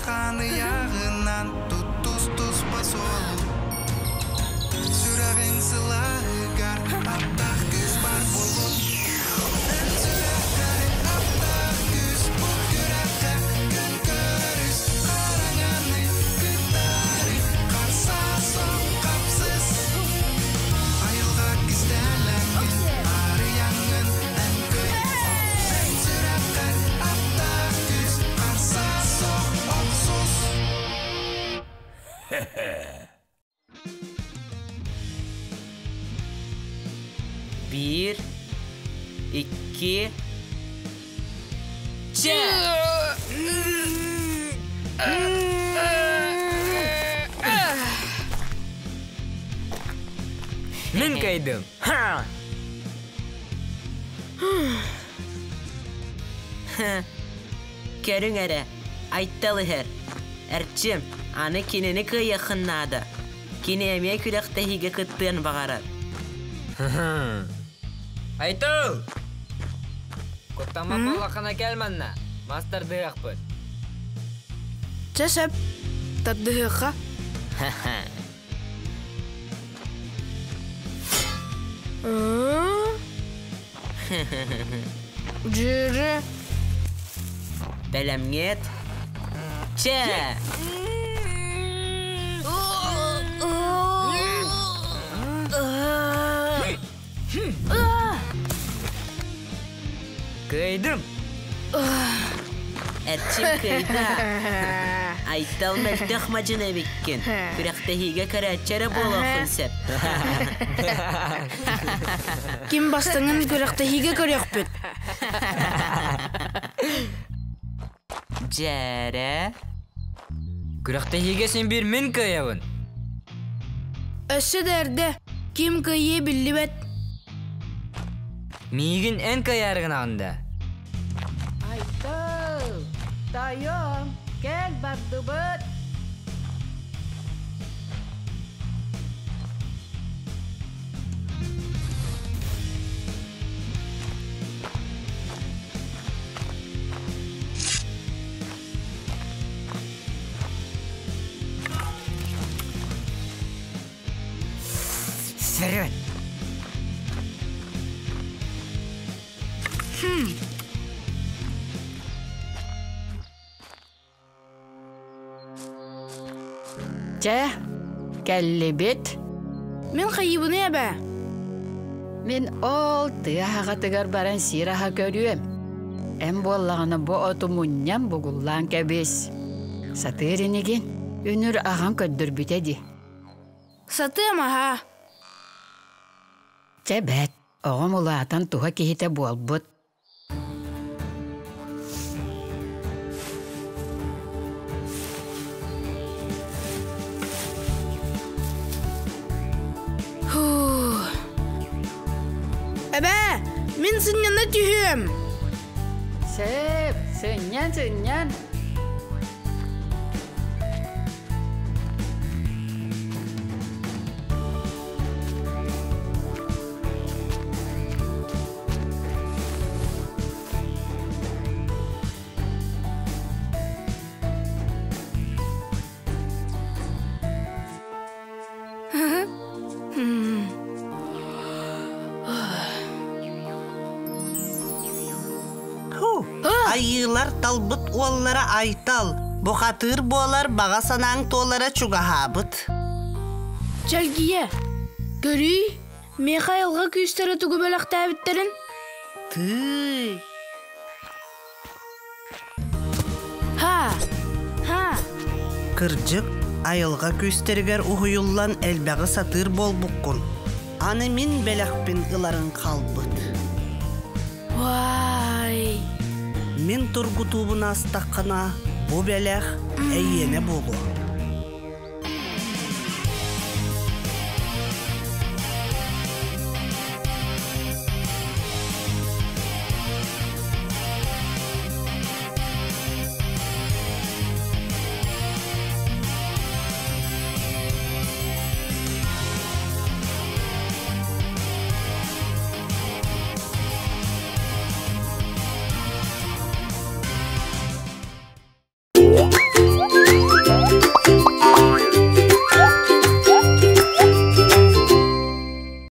Хаан ыйааҕынан туттус-туспа суолу Сүрэҕиҥ сылааһыгар аттаах күүс бар буолун Эн сүрэххэр аптаах күүс бу күрэххэ күн көрүс Хараҥаны кыттаары харса сон хапсыс Айылҕа кистэлэҥин арыйаҥҥын эн кый Эн сүрэххэр аптаах күүс харса суох охсус Биир, икки, чэ! Мин кыайдым! Ха! Көрүҥ эрэ, Айтал иһэр. Эрчим, аны кинини кыайыаххын наада. Кини эмиэ күрэхтэһиигэ кыттыан баҕарар. Айтал! Куттаммат буоллаххына кэл манна. Мас тардыһыахпыт. Чэ сөп. Тардыһыахха. Дьүрү. Бэлэмҥит? Чэ! Кыайдым! Эрчим кыайда. Айтал мөлтөх мадьын эбиккин. Күрэхтэһиигэ көрөөччү эрэ буолуоххун сөп. Ким бастыҥын күрэхтэһиигэ көрүөхпүт. Дьээрэ. Күрэхтэһиигэ син биир мин кыайабын. Өссө да эрдэ ким кыайыа биллибэт. Миигин эн кыайаары гынаҕын да? Айтал, тойон, кэл бардыбыт. Сэрэн! Чэ, кэллибит. Мин хайыыбыный эбээ? Мин ол тыа аҕатыгар баран сир аһа көрүөм. Эн буоллаҕына бу оту мунньан бугуллаан кэбис. Сатыыр инигин, үнүр аҕаҥ көрдөрбүтэ дии. Сатыам аһаа. Чэ бэт, оҕом улаатан туһа киһитэ буолбут. Эбээ, мин сынньана түһүөм. Сөп, сынньан, сынньан. Айыылар талбыт уоллара Айтал, бухатыыр буолар баҕа санааҥ туолара чугаһаабыт. Чэлгийэ, көрүүй, Миэхэ айылҕа күүстэрэ тугу бэлэхтээбиттэрин? Тыый! Ха! Ха! Кырдьык, айылҕа күүстэригэр уһуйуллан элбэҕи сатыыр буолбуккун. Аны мин бэлэхпин ыларыҥ хаалбыт. Вай! Мин тургутуубун аастаххына, бу бэлэх эйиэнэ буолуо.